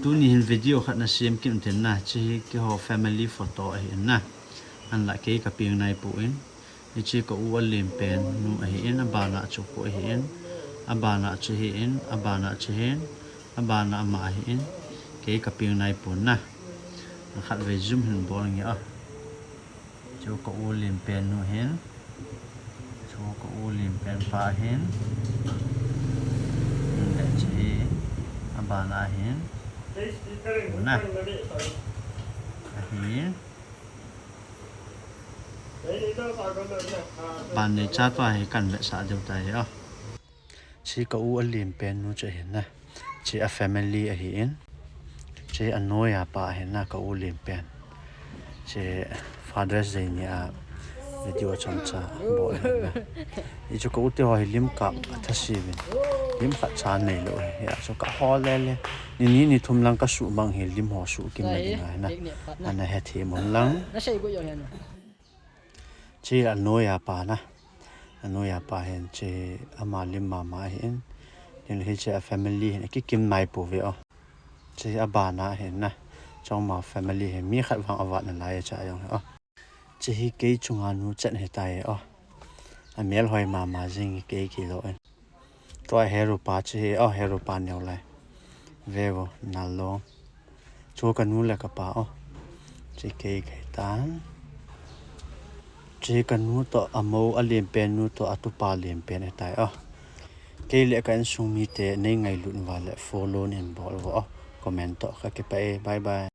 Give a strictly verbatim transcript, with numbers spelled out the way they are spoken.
Tuni hin video khat nasem kit u tin na, hiche hi keiho family photo ahin na. Ahinla kei kapeng nai poi. Hiche ka u alen pen nu ahin, abana chu ka u ahin, abana chu ahin, abana chu ahin, abana ama ahin, kei kapeng nai pon na. Khatvei zoom hin bol nge o. Chu ka u alen pen nu ahin. Chu ka u alen pen pa ahin. Hinle hiche hi abana ahin. Na. Ahin. Ban neicha tua hi kan vetsah diu tai o. Hiche ka u alen pen nu chu ahin na. Hiche a family ahin. Hiche anoiya pa ahin na, ka u alen pen. Hiche Father's Day nia video chomcha bol ahin na. Hichu ka u teho hi lim kap atha seuvin. Lim khat cha neilou hi. Hia chu kahol lele. Ni ni ni thum lang kasuhmang hi lim ho suhkim na ding ahi na. Ana hethem un lang. Hiche anoiya pa na. Anoiya pa hin hiche ama lim mama ahin. Tin hiche a family hin akikim nai pouve o. Hiche abana ahin na. Chong ama family hi mi khat vang avat nalai cha jong hi o. Hiche hi kei chunga nu chet ahitai o. Amel hoi mama jing kei kilou in. Tua hero pa hiche hi o, hero pa neo lai. Ve o, nal lou. Chu kanu le kapa o. Hiche kei kahitan. Hiche kanu toh amou alen pen nu toh atupa alen pen ahitai o. Kei le ka insung mite nei ngailut uva le follow neihin bol uvo o. Comment toh kakipah e. Bye bye.